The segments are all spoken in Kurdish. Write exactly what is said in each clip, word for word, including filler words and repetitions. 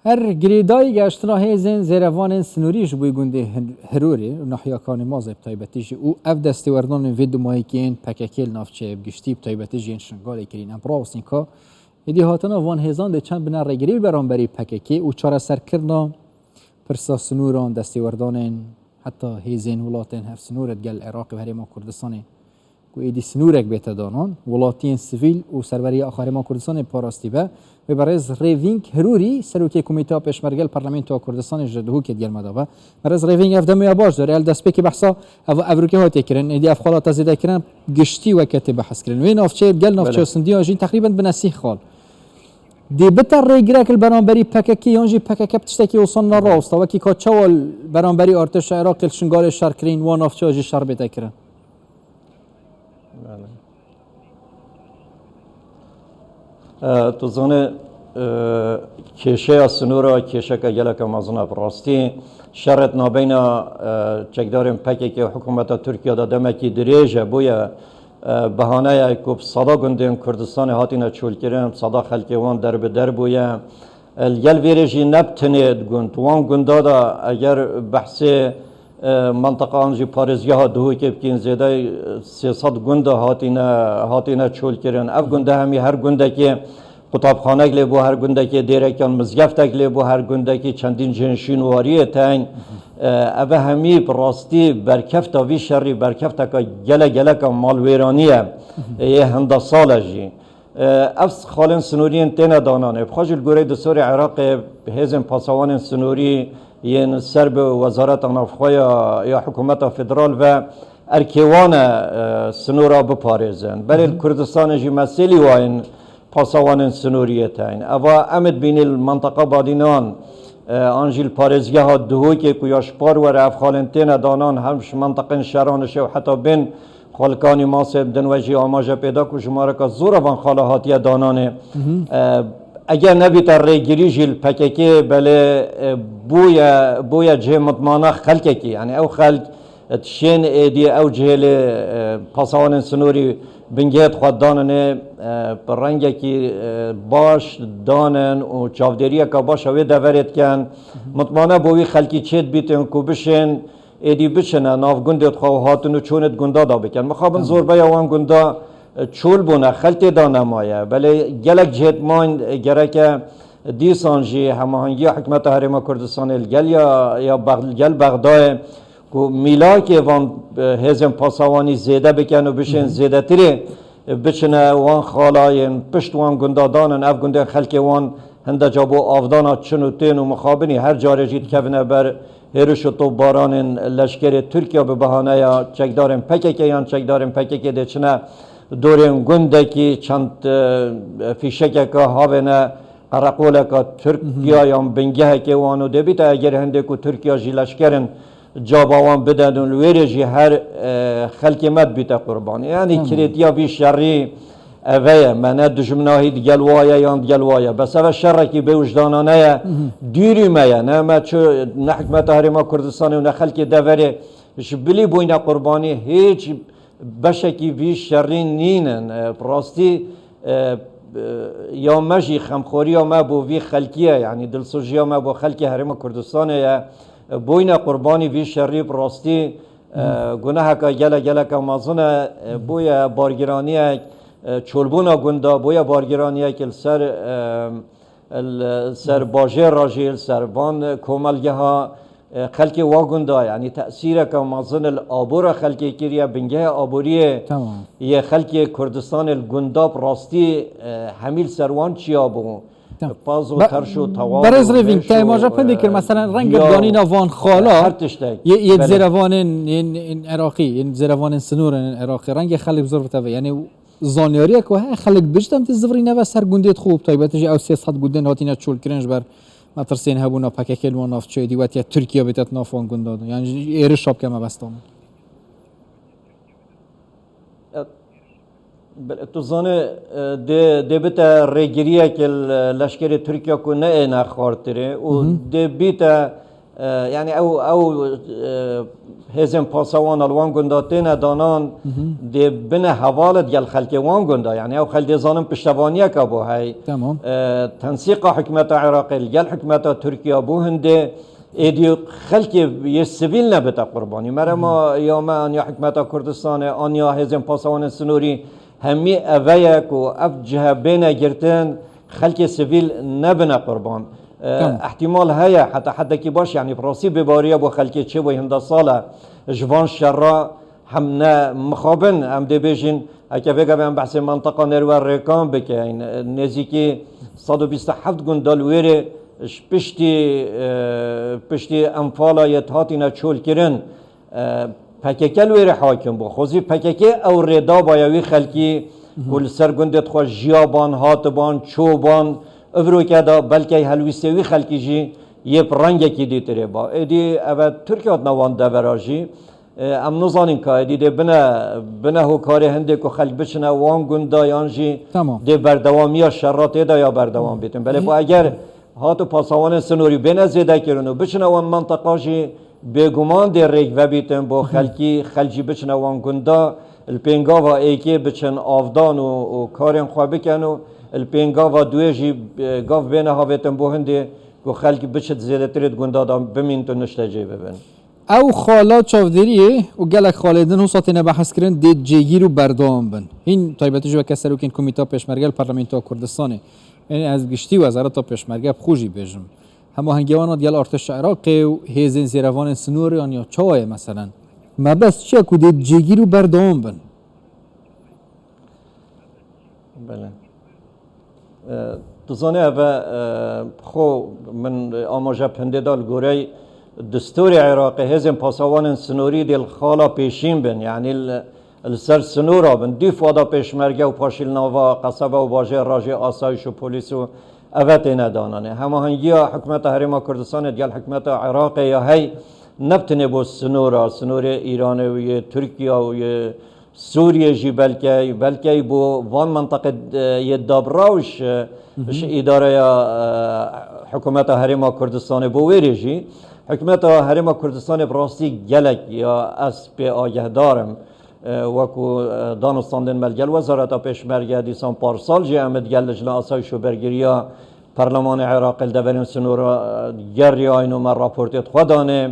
Her girêdayî geştina hêzên zêrevanên sinûrî ji bo gundê Hin-, Hirûrê û nahiya Kanê Mazê bi taybetî jî û ev destêwerdanên vê du mayîkê yên P K K li navçeyê bi giştî, bi taybetî jî yên Şingalê kirîn. Em birawestîn ka êdî hatina van hêzan dê çend bine rêgirî li beramberî P K K û çareserkirina pirsa sinûran, destêwerdanên heta hêzên welatên hevsinûr digel Iraqê û Herêma Kurdistanê ku êdî sinûrek bête danan, welatiyên sivîl û serweriya axa Herêma Kurdistanê parastî be. Wê berêz Rêvîng Hirûrî, serokê Komîteya Pêşmerge li Parlamentoya Kurdistanê ji Duhokê digel me de be. Berêz Rêvîng, ev demê ya baş dere, el destpêkê behsa ev evrûkê hatiye kirin, êdî ev xala te zêde kirin, giştî weke tê behs kirin. Wê navçeyê digel navçeya Sindiya jî teqrîben bi nesîh xal. Dê bite rêgirek li beramberî P K K yan jî P K K bi tiştekî wisa nerawesta, wekî ka çawa li beramberî artêşa Iraqê li Şingalê şer kirîn, wan navçeya jî şer bête kirin? Bele. E, tu zanî, e, kêşeya sinûra kêşeke geleke mezin e. Bi rastî şerê di navbeyna, e, çekdarên P K K û hikûmeta Tirkiye de demekî dirêj e. Bûye, e, behaneya ku bi seda gundên Kurdistanê hatine çolkirin, bi seda xelkê wan derbider bûye. E, li gel vê re jî ne bi tenê di gund. Wan gunda de eger behsê, e, mentiqa an jî parêzgeha Duhokê bikîn, zêdeyî, e, sê sed gunda hatine, hatine çolkirin. Ev gunde hemî her gundekê qutabxanek lê bû, her gundekê dêrek yan mizgeftek lê bû, her gundekî çendîn cihên şînwariyê tên. E, ev hemî bi rastî berkefta vî şerî, berkefteke gele geleka malwêranî ye. Yê hinde sal e jî. E, ev xalên sinûriyên têne dananê. Bi xwe jî li gorî destûrê Iraqê hêzên pasawanên sinûrî yên ser bi Wezareta Navxwe ya, ya Hikûmeta Federal ve erkê wan e, e, sinûra biparêzin. Belê li Kurdistanê jî mesêlî wayên pasawanên sinûriyê tên. Eva em dibînî li mentiqa Badînan, e, an jî li parêzgeha Duhokê ku ya ji par were ev xalên têne danan, hem ji mentiqên Şeranişê û heta bên Xwelikanî Masê, bi din we jî amaje pê da ku jimareka zor a van xala hatiye dananê. E, eger nebîte rêgirî jî li P K K, belê, e, bûye, bûye cihê mitmana xelkekî. Yanî ew xelk, e, dişên êdî ew cihê lê, e, pasawanên sinûrî bingehê xwe danine, e, bi rengekî, e, baş danin û çavdêriyeka baş a wê deverê dikin. Mitmana bo wî xelkî çêdibîtin ku bişên êdî biçine nav gundê xwe û hatin û çûnê di gunda de bikin. Mixabin Tamam. zorbeya wan gunda, e, çol bûne, xelkê de nemaye. Belê gelek cihêt man, e, gereke dîsan jî hemahengiya hikûmeta Herêma Kurdistanê li gel ya, ya Bex-, li gel Bexdayê ku mîlakê van, e, hêzên pasawanî zêde bikin û bişên Hı hı. zêdetirê biçine wan xalayên pişt wan gunda danin, ev gundên xelkê wan hinde ca bo avdana çin û tên û mixabinî her carê jî dikevine ber hêriş û topbaranên leşkerê Tirkiye bi behaneya çekdarên P K K yan çekdarên P K K dê çine dorên gundekî çend, e, fîşekeke havêne qereqoleka Tirkiye Hı hı. yan bingehekê wan û dê bîte eger hindê ku Tirkiye jî leşkerin caba wan bidin û li wê rê jî her, e, xelkê me dibîte qurbanî. Yanî Tamam. kirêtiya vî şerî eve ye. Me ne dijminahî digel wa ye yan digel wa ye. Bes eve şerekî bêwijdanane ye. Hı hı. Dûrî me ye. Ne me çi, ne hikûmeta Herêma Kurdistanê û ne xelkê deverê ji bilî bûyne qurbanî hêç beşekî vî şerî nînin. E, bi rastî, e, e, ya me jî xemxoriya me bo vî xelkî ye, yanî dilsojiya me bo xelkê Herêma Kurdistanê ye. E, bûyne qurbanî vî şerî bi rastî, e, Hı. guneheke gele geleke mezin e. E, bûye bargiraniyek, e, çolbûna gunda bûye bargiraniyek li ser, e, li ser bajêra jî, li ser van komelgeha, e, xelkê wa gunda, yanî tesîreke mezin li abora xelkê kiriye, bingehê aboriyê Tamam. yê xelkê Kurdistanê li gunda bi rastî, e, hemî li ser wan çiya bû. Tamam. Paz û Be-, terş û tewal Berêz û Rêvîng, mêş te û, îmaja pindê kir, e, mesela rengê diya û, ganîna van e, xala, her tiştek. yê, yê Belê. zêrevanên, yên, yên Iraqî, yên zêrevanên sinûrên Iraqî, rengê xelk bi zor bite ve. Yanî zanyariyek ku heye xelk bijî em tê zivirîne ve ser gundê xwe û bi taybetî jî ew sê sed gundên hatine çolkirin ji ber metirsên hebûna P K K li wan navçeyê dî wetiye Tirkiye bête di nav wan gunda de. Yanî jî êrişa bike mebesta min. E, bi-, tu zanî, e, dê, dê bite rêgiriyek li leşkerê Tirkiye ku ne êne xwartirê û Hı hı. dê bîte E, yani ew, ew, e, hêzên pasewan li wan gunda têne danan, dê bine hevalet gel xelkê wan gunda. Yani ew xelk dê zanin piştevaniyeke bo hey. Tamam. E, tensîqa hikmeta Iraqê li gel hikmeta Tirkiye bû hindê êdî xelkê yê sivîl nebite qurbanî. Merema ya me an ya hikmeta Kurdistanê an ya hêzên pasewanên sinorî hemî eve ye ku ev cihe bêne girtin, xelkê sivîl nebine qurban. E, Tamam. Ehtimal heye, heta hedekî baş, yani bi rastî bêbariya bo xelkê çêbû hinda sal e ji van şerra hem ne mixabin, em dê bêjin, heke vêga em behsê menteqa Nêrwer Rêkan bikein, nêzîkî sed û bîst û heft gund da li wêrê ji piştî, e, piştî enfala yê hatine çolkirin, e, P K K li wêrê hakim bû. Xwezî P K K ew rê dabaye wî xelkî ku li ser gundê xwe jiyaban, hatiban, çoban, ivroke da belkey helwîstê wî xelkî jî yê bi rengekî dî tirê ba. Êdî eve Tirkiye hatine wan devera jî. E, em nizanin ka êdî dê bine, bine hokarê hindê ku xelk biçine wan gunda yan jî Tamam. dê berdewamiya şerra tê de ya berdewam bîtin. Belê ku eger hat û pasewanên sinorî bêne zêdekirin û biçine wan menteqa jî bêguman dê rêk vebîtin bo xelkî, xelk jî biçine wan gunda, li pêngava êkê biçin avdan û, û karên xwe bikin û li pêngava duê jî, e, gav bêne havêtin bo hindê ku xelk biçit zêdetirê di gunda de bimînt û niştecê bibin. Ew xala çavdêriyê û gelek xalê din hosa têne behskirin dê cêgîr û berdewam bin. Hîn taybetî jî weke serokên Komîta Pêşmerge li Parlamentoya Kurdistanê. Ê ez giştî Wezareta Pêşmerge bi xwe jî bêjim. Hemahengiya wan digel artêşa Iraqê û hêzên zêrevanên sinorê an ya çawa ye meselen? Mebest çi ye ku dê cêgîr û berdewam bin? Belê. E, tu zanî eve, e, xwe min amaje pindê da li gorey destûrê Iraqê hêzên pasewanên sinorî dê li xala pêşîn bin. Yanî li, li ser sinora bin. Dîf wada pêşmerge û paşî li nava qesebe û bajêr rajê asayîş û polîs û eve têne dananê. Hemahengiya hikûmeta Herêma Kurdistanê digel hikûmeta Iraqê ya hey ne bi tenê bo sinora, sinorê Îranê û yê Tirkiye û yê Sûriyê jî belkey, belkey bo van menteqê, e, yê dabraw ji, ji îdareya, e, hikûmeta Herêma Kurdistanê bo wêrê jî. Hikûmeta Herêma Kurdistanê bi rastî gelek ya ez pê agehdar im. E, wekû, e, danûstandên me li gel Wezareta Pêşmerge dîsan parsal jî em digel Lijna Asayîş û Bergiriya Perlemanê Iraqê li deverên sinora, e, geriyayn û me raportê xwe danê.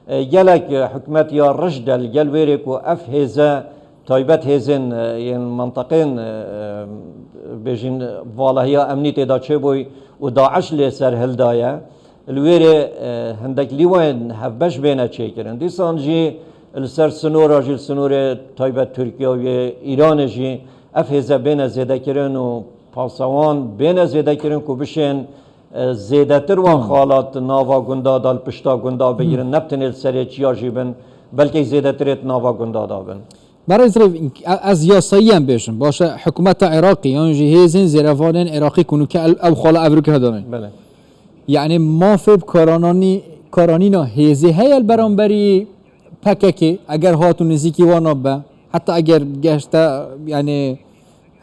E, gelek, e, hikûmet ya riş de li gel wêrê ku ev hêze taybet hêzên, e, yên menteqên, e, e, bêjin valahiya emnî tê de çêbûy û DAIŞ lê ser hildaye. Li wêrê, e, hindek lîwayên hevbeş bêne çêkirin. Dîsan jî li ser sinora jî, li sinorê taybet Tirkiye û yê Îranê jî ev hêze bêne zêdekirin û pasewan bêne zêdekirin ku bişên, e, zêdetir wan Tamam. xalat nava gunda da li pişta gunda bigirin, ne bi tenê li serê çiya jî bin, belkî zêdetirê di nava gunda da bin. Berêz Rêvîn, e-, ez yasayiyen bêjim. Baş e, hikûmeta Iraqê yan jî hêzên zêrevanên Iraqê ku nûke el-, ew xala ev rûke danê. Belê. Yanî mafê bi karananî-, karanîna hêzê heye li beramberî P K K, eger hat û nêzîkî wana be, heta eger geşte, yanî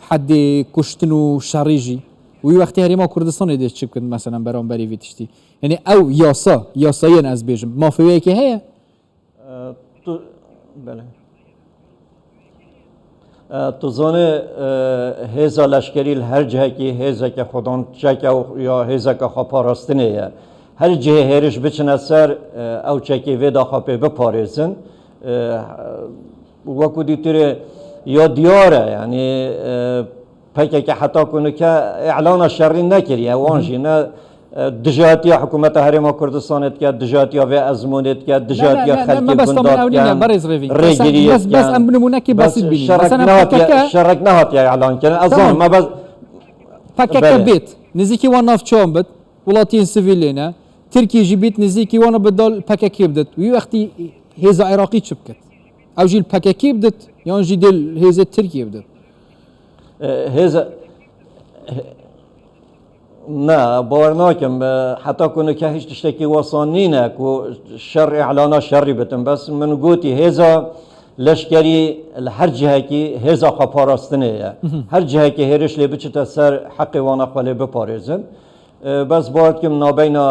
hedê kuştin û şerî jî, wî wextî Herêma Kurdistanê dê çi bikin, meselen beramberî vî tiştî? Yanî ew yasa, yasayên ez bêjim, mafê wê yekê heye? E, tu, belê. E, tu zanî, e, hêza leşkerî li her cihekî hêzeke xwedan çek e û ya hêzeke xweparastinê ye. Her cihê hêriş biçine ser, e, ew çekê vê daxa pê biparêzin. E, wekû dîtirê ya diyar e, yanî, e, P K K heta ku nike îlana şerî nekiriye. Wan jî ne, e, dijatiya hikûmeta Herêma Kurdistanê dike, dijatiya vê ezmûnê dike, dijatiya xelkê gunda dike, rêgiriyê dike. Bes em bi nimûnekî besît bînin. Şerek nehatiye îlan kirin. Ez zanim, me bes P K K bêt, nêzîkî wan navçewan bit, welatiyên sivîl lê ne. Tirkiye jî bît, nêzîkî wan bidal P K K bidit. Wî wextî hêza Iraqî çi bikit? Ew jî li P K K bidit, yan jî dê li hêzê Tirkiye bidit? E, hêz, he, ne, bawer nakim, e, heta ku nike hiç tiştekî wesa nîne ku şer îlana şerî bitin. Bes min gotî, hêza leşkerî li her cihekî hêza xweparastinê ye. Her cihekî hêriş lê biçite ser heqê wana xwe lê biparêzin. E, bes bawer dikim nabeyna,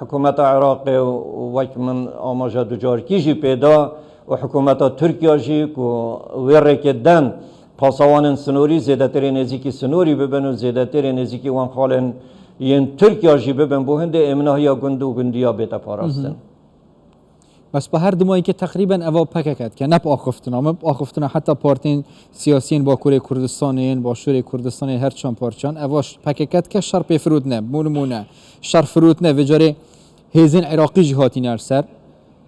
e, hikûmeta Iraqê û wek min amaje ducarkî jî pê da û hikûmeta Tirkiya jî ku wê rêkê den pasawanên sinorî zêdetirê nêzîkî sinorî bibin û zêdetirê nêzîkî wan xalên yên Tirkiya jî bibin, bo hindê êminahiya gund û gundiya bête parastin. Bes bi her dimayî ke teqrîben eva P K K dike, ne bi axiftina, me bi axiftina heta partiyên siyasiyên Bakurê Kurdistanê yên, Başûrê Kurdistanê, her çend parçan, eva ş-, P K K dike, şer pê firotine, bo nimûne, şer firotine, vê carê hêzên Iraqî jî hatîne li ser.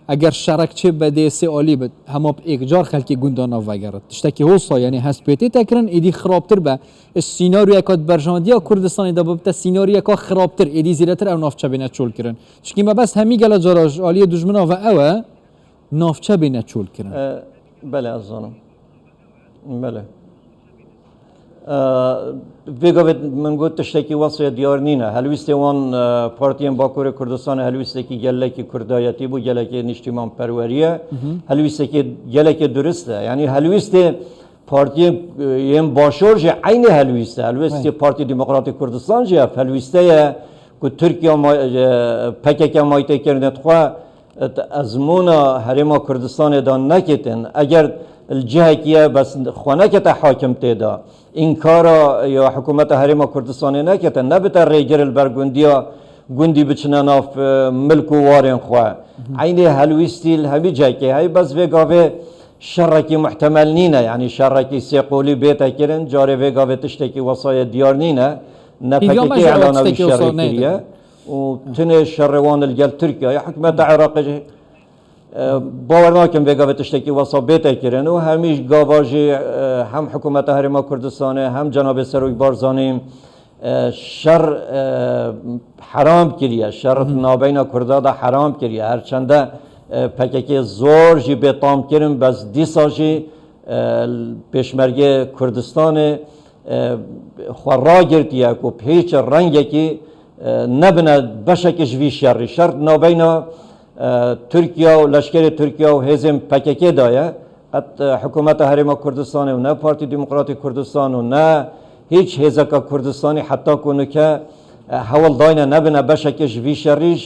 Eger şerek çê be dê sê alî be, hema bi êk car xelkê gunda nav vegerit. Tiştekî hosa, yanî hestpêtê te kirin, êdî xirabtir be. Ji sînaryoyeka di berjewendiya Kurdistanê de bibite sînaryoyeka xirabtir, êdî zêdetir ew navçe bêne çolkirin. Çikî me bes hemî gele cara ji aliyê dijmina ve ew e, navçe bêne çolkirin. E, belê, ez zanim. Belê. E, vê gavê min got tiştekî wesê diyar nîne. Helwîstê wan, e, partiyên Bakurê Kurdistanê helwîstekî gelekî kurdayetî bû, gelekî nîştîmanperwerî ye. Helwîstekî gelekî durist e. Yanî helwîstê partiyên, e, yên başor jî eynî helwîst e. Helwîstê Partî Demokratîk Kurdistan jî ev helwîste ye ku Tirkiye ma-, e, P K K mayîtêkirinê dixwe, e, ezmûna Herêma Kurdistanê de nekêtin. Eger li cihekî ye bes xwe nekete hakim tê de, înkara ya hikûmeta Herêma Kurdistanê nekete, nebite rêgir li ber gundiya gundî biçine nav, e, milk û warên xwe. Eynî helwîstî li hemî cihekê heye, bes vê gavê şerekî muhtemel nîne, yanî şerekî sêqolî bête kirin, carê vê gavê tiştekî wesayê diyar nîne. Ne P K K îlana wî şerê kiriye û tinê şerê wan li gel Tirkiye ya hikûmeta Iraqê jî, e, bawer nakim vê gavê tiştekî wesa bête kirin û hemî gava jî, e, hem hikûmeta Herêma Kurdistanê hem cenabê Serok Barzanî, e, şer, e, heram kiriye, şer nabeyna Kurda da heram kiriye. Her çende, e, P K K zor jî bê tam kirin, bes dîsa jî, e, pêşmergê Kurdistanê, e, xwe ragirtiye ku bi hêç rengekî, e, nebine beşekî ji vî şerî. Şer nabeyna, e, Tirkiye û leşkerê Tirkiye û hêzên P K K de ye. Qet, e, hikûmeta Herêma Kurdistanê û ne Partî Demokratîk Kurdistan û ne hîç hêzeka Kurdistanî heta ku nûke, e, hewl dayne nebine beşekê ji vî şerî.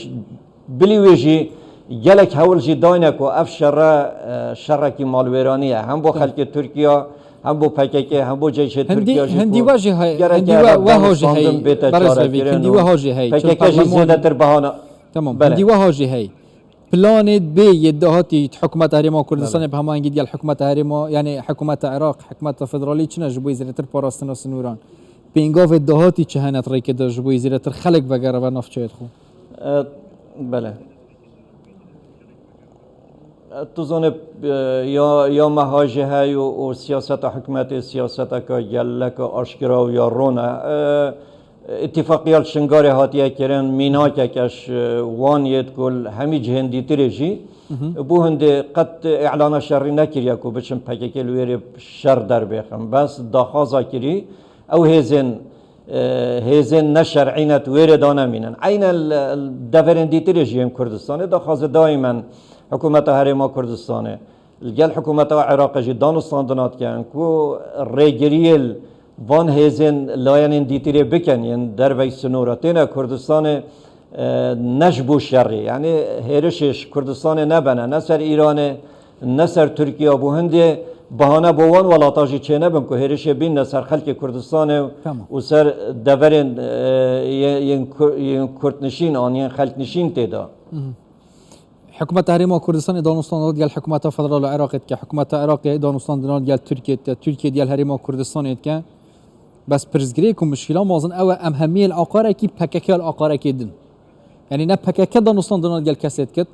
Bilî wê jî gelek hewl jî dayne ku ev şere, e, şerekî malwêranî ye. Hem bo xelkê Tirkiye, hem bo P K K, hem bo ceyşê Tirkiye jî hindî we jî heye, hindî we, weha jî heye, berêz Revîk, hindî weha jî heye. P K K jî zêdetir bahane. Tamam, hindî weha jî heye. Planê bê yê dahatî hikûmeta Herêma Kurdistanê bi hemahengî digel hikûmeta Herêma, yanî hikûmeta Iraq, hikûmeta federalî çi ne ji bo zêdetir parastina sinûran? Pêngavê dahatî çi hene di rêkê de ji bo zêdetir xelk vegere ve navçeyê xwe? E, belê. E, tu zanê, e, ya, ya meha jî hey û, û siyaseta hikûmetê siyaseteke geleke aşkera û ya ron e. E, îtîfaqiya li Şingalê hatiye kirin, mînakeke ji wan yêt ku li hemî cihên dîtirê jî, bo hindê qet îlana şerî nekiriye ku biçin P K K li wêrê şer derbêxin. Bes daxwaza kirî, ew hêzên, e, hêzên neşer'î ne di wêrê de nemînin. Eynen li, li deverên dîtirê jî yên Kurdistanê daxwazê dayîmen hikûmeta Herêma Kurdistanê li gel hikûmeta Iraqê jî danûstandina dikin ku rêgiriyê li van hêzên layenên dîtirê bikin yên dervey sinora têne Kurdistanê, e, ne ji bo şerî. Yanî hêrişê ji Kurdistanê nebene, ne ser Îranê, ne ser Tirkiye, bo hindê bahane bo wan welata jî çênebin ku hêrişê bînne ser xelkê Kurdistanê û ser deverên, e, yê-, yên Kur-, yên Kurdnişîn an yên xelknişîn tê de. Hikûmeta Herêma Kurdistanê danûstandina digel hikûmeta federal a Iraqê dike. Hikûmeta Iraqê danûstandina digel Tirkiyê dike. Tirkiye digel Herêma Kurdistanê dike. Bes pirsgirêk û muşkîla mezin ew e, em hemiyê li aqarekî P K K ya li aqarekê din. Yanî ne P K K danûstandina digel kesê dikit,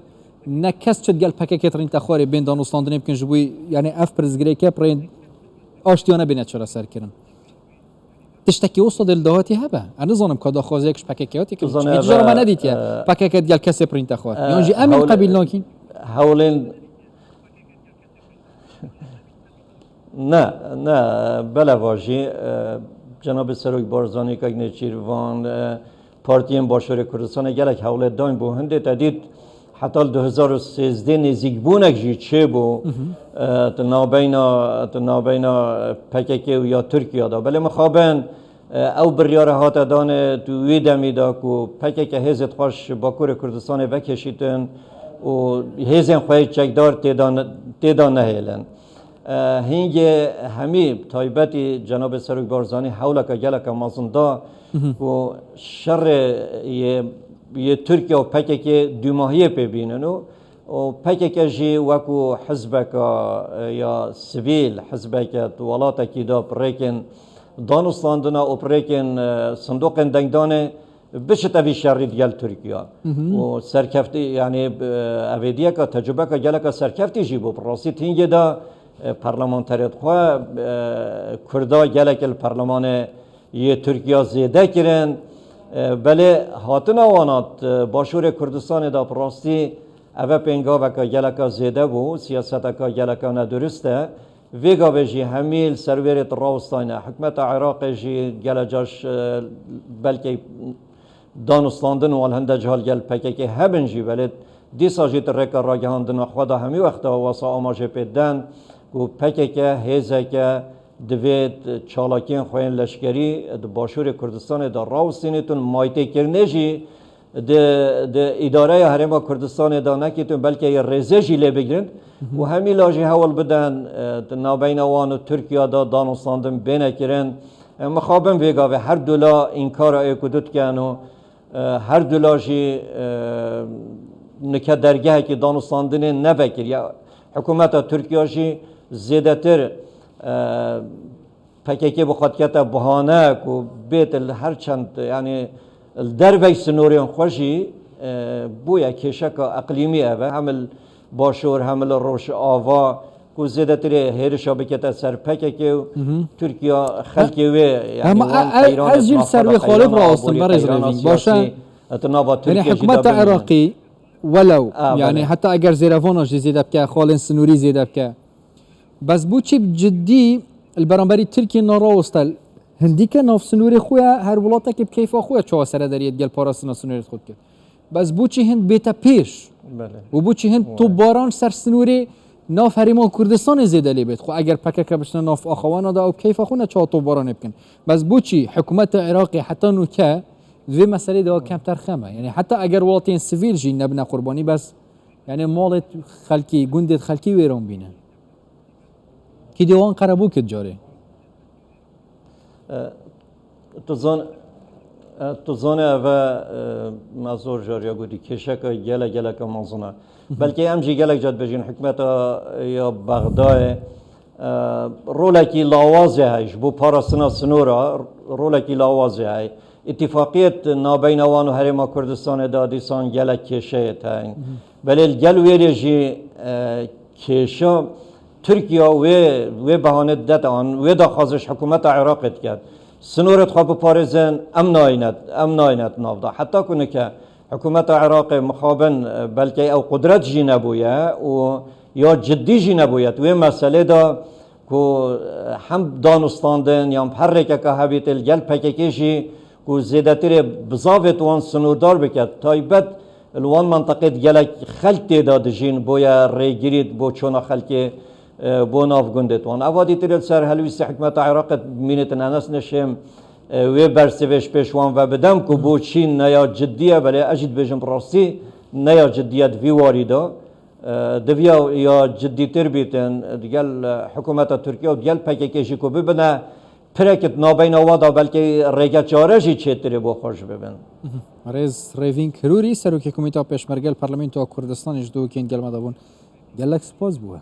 ne kes çi digel P K K rînte xwarê bên danûstandinê bikin ji bo, yanî ev pirsgirêke pirên aştiyane bêne çareserkirin. Tiştekî wisa dê li dahatî hebe. Ez nizanim ka daxwaziyek ji P K K hatî kirin. Çimkî tu jara me nedîtiye. P K K digel kesê pirînte xwar. Yan jî em ên qebîl nakîn. Hewlên, ne, ne, beleva jî, e, Cenabê Serok Barzanî, Kek Nêçîrvan, e, partiyên Başûrê Kurdistanê gelek hewlê dayîn bo hindê te dît heta li du hezar û sêzdeh nêzîkbûnek jî çêbû, e, di navbeyna, di navbeyna P K K û ya Tirkiye de. Belê mixabin Ew biryare hate dane tu wî demî de ku P K K hêzê xwe ji Bakurê Kurdistanê vekêşîtin û hêzên xwe yê çekdar tê de ne-, tê de nehêlin. Hingê hemî taybetî Cenabê Serok Barzanî hewleke geleke mezin da ku şerê yê, yê Tirkiye û P K K dûmahiyê pê bînin û û P K K jî wekû hizbeka, e, ya sivîl, hizbeke di welatekî de bi rêkên danûstandina û bi rêkên, e, sindoqên dengdanê biçite vî şerî digel Tirkiye. Û serkeftî, yanî, e, evêdiyeka, tecrubeka geleka serkeftî jî bû. Bi rastî hingê de, e, parlamenterê xwe, e, Kurda gelek li perlemanê yê Tirkiye zêde kirin. E, belê hatina wana, e, Başûrê Kurdistanê de bi rastî eve pêngaveke geleka zêde bû, siyaseteka geleka nedurist e. Vê gavê jî hemî li ser wêrê dirawistayne. Hikûmeta Iraqê jî gele caş, e, belkî danûstandin û li hinde cihal gel P K K hebin jî, belê dîsa jî di rêka ragihandina xwe de hemî wexta wesa amajê pê den ku P K K hêzeke divê çalakiyên xwe yên leşkerî di Başûrê Kurdistanê de rawistînîtin, maytêkirinê jî di, di îdareya Herêma Kurdistanê de nekîtin, belkê yê rêzê jî lê bigrin û hemî la jî hewl biden, e, di navbeyna wan û Tirkiye de danûstandin bêne kirin. E, mixabin vê gavê her du la înkara ê ku du dikin û, e, her du la jî, e, nike dergehekî danûstandinê nevekiriye. Hikûmeta Tirkiye jî zêdetir, e, P K K bi xwe dikete bahane ku bête li her çend, yanî li dervey sinorên xwe jî, e, bûye kêşeka eqlîmî ev e. Hem li Başûr, hem li Rojava, ku zêdetirê hêrişa bikete ser P K K û Tirkiye xelkê wê, yanî Hema wan e-, e-, qeyranê ez jî di nava ser wê xalê qeyrana birawestim, aborî, berêz qeyrana Rêvîn. Baş e. Siyasî, di nava Tirkiye jî de bimînin. Yanî heta eger zêrevana jî zêde bike, xalên sinûrî zêde bike. Bes bo çi bi cidî li beramberî Tirkiye naraweste? Hindîke nav sinûrê xwe ye, her welatekî bi keyfa xwe ye çawa serederiyê digel parastina sinûrê xwe dike. Bes bo çi hind bête pêş? Belê. Û bo çi hind topbaran ser sinûrê nav herêma Kurdistanê zêde lê bêt? Xwe eger P K K biçine nav axawana de ew bi keyfa xwe ne çawa topbaranê bikin. Bes bo çî hikûmeta Iraqê heta nûke di vê meselê de kemter xem e? Yanî heta eger welatên sivîl jî nebine qurbanî, bes yanî malê xelkî, gundê xelkî wêran bîne. Kî dê wan qerebû kit carê? E, tu zan-, e, tu zanî eve, e, me zor cariya gotî, kêşeke gelek, geleke mezin e. Belkî em jî gelek ca dibêjin, hikûmeta ya Bexdayê, e, rolekî lawazê heye ji bo parastina sinora, rolekî lawazê heye. Îtîfaqiyet nabeyna wan û Herêma Kurdistanê de dîsan gelek kêşeyê teyîn. Belê li gel wêrê jî, e, kêşa Tirkiye wê, wê behane didete an, wê daxwazê ji hikûmeta Iraqê dike. Sinorê xwe biparêzin, em nayîne, em nayîne di nav de. Heta ku nike hikûmeta Iraqê mixabin, e, belkî ew qudret jî nebûye û ya ciddî jî nebûye di wê meselê de ku, e, hem danûstandin yan her rêkeke hebî tê li gel P K K jî ku zêdetirê bizavê di wan sinûrdar bike. Taybet li wan menteqê di gelek xelk tê de dijîn, boye rêgirî bo çona xelkê, e, bo nav gundê di wan. Eva dîtirê li ser helwîstê hikûmeta Iraqê mînêtin, ez nişêm, e, wê bersivê ji pêş wan ve bidim ku bo çî ne ya ciddî ye, belê ez jî dibêjim bi rastî ne ya ciddî ye di vî warî de. E, diviya ya ciddîtir bîtin, digel, e, hikûmeta Tirkiye û digel P K K jî ku bibine pirek di navbeyna wan de belkî rêge çare jî çêtirê bo xwe ji bibin. Rêz Rêvîn Kirûrî, Serokê Komîta Pêşmerge li Parlamentoya Kurdistanê ji dûkên gel me de bûn. Gelek spas bo we.